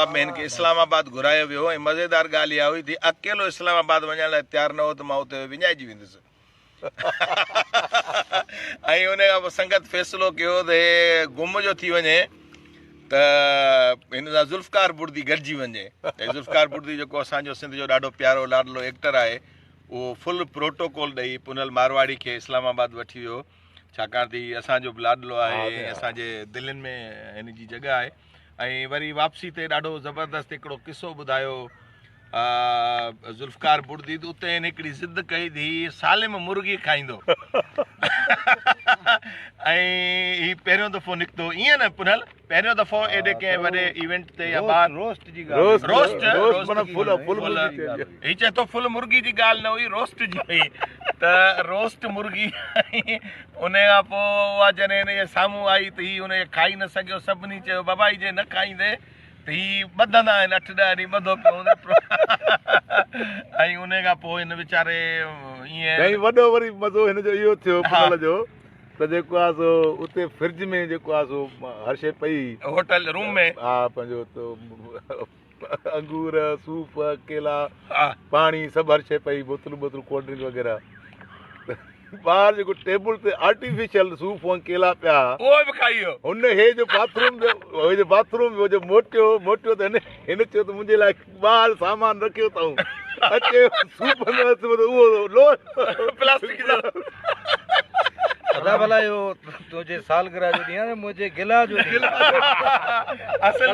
جواب ۾ هن کي اسلام آباد گهرايو ويو ۽ مزيدار ڳالهه اها هئي ته هي اڪيلو اسلام آباد وڃڻ لاء تيار نه هو ته مان اتي وڃائجي ويندس. ۽ ان کان پوء سنگت فيصلو ڪيو ته هي گم جو ٿي وڃي ته هن سان ذوالفقار بڙدي گڏجي وڃي ۽ ذوالفقار بڙدي جيڪو اسان جو سنڌ جو ڏاڍو پيارو لاڏلو ايڪٽر آهي اهو فل پروٽوڪول ڏئي پنهل مارواڙي کي اسلام آباد وٺي ويو ڇاڪاڻ ته هي اسان جو به لاڏلو آهي ۽ اسان جي دلين ۾ هن جي جڳهه آهي ۽ وري واپسي تي ڏاڍو زبردست هڪڙو قصو ٻڌايو ذوالفقار بڙدي ته اتي هن هڪڙي ضد ڪئي ته هي سالم مرغي کائيندو ۽ هي پهريون دفعو نڪتو ائين نه پنهل پهريون دفعو ايڏي ڪنهن وڏي ايونٽ تي يا ٻاهر روسٽ جي ڳالهه روسٽ روسٽ معنيٰ فل فل مرغي چئجي هي چئي ٿو فل مرغي جي ڳالهه نه هئي روسٽ جي هئي ته روسٽ مرغي ان کان پوء اها جڏهن هن جي سامهون آئي ته هي ان کي کائي نه سگهيو. سڀني چيو، بابا هي جي نه کائيندي ته هي ٻڌندا آهن، اٺ ڏهه ڏينهن ٻڌو پيو هوندي. ۽ ان کان پوء هن ويچاري ائين. سائين وڏو وري مزو هن جو اهو ٿيو پنهل جو ته جيڪو آهي سو اتي فرج ۾ جيڪو آهي سو هر شيء پئي هئي. Hotel room ۾. ها پنهنجو انگور، صوف، ڪيلا، پاڻي سڀ هر شيء پئي بوتلون بوتلون ڪولڊ ڊرنڪ وغيره ٻاهر جيڪو ٽيبل تي آرٽيفيشل صوف ۽ ڪيلا پيا اهو به کائي ويو. هن هي جو باٿ روم ويو هي جو باٿ روم ويو جو موٽيو موٽيو ته هن هن چيو ته منهنجي لاء ٻاهر سامان رکيو اٿئون اچي صوف ۾ هٿ وڌو اهو لوهه پلاسٽڪ جو. ادا ڀلا اهو تنهنجي سالگرهه جو ڏينهن آهي منهنجي گلا جو ڏينهن. اصل.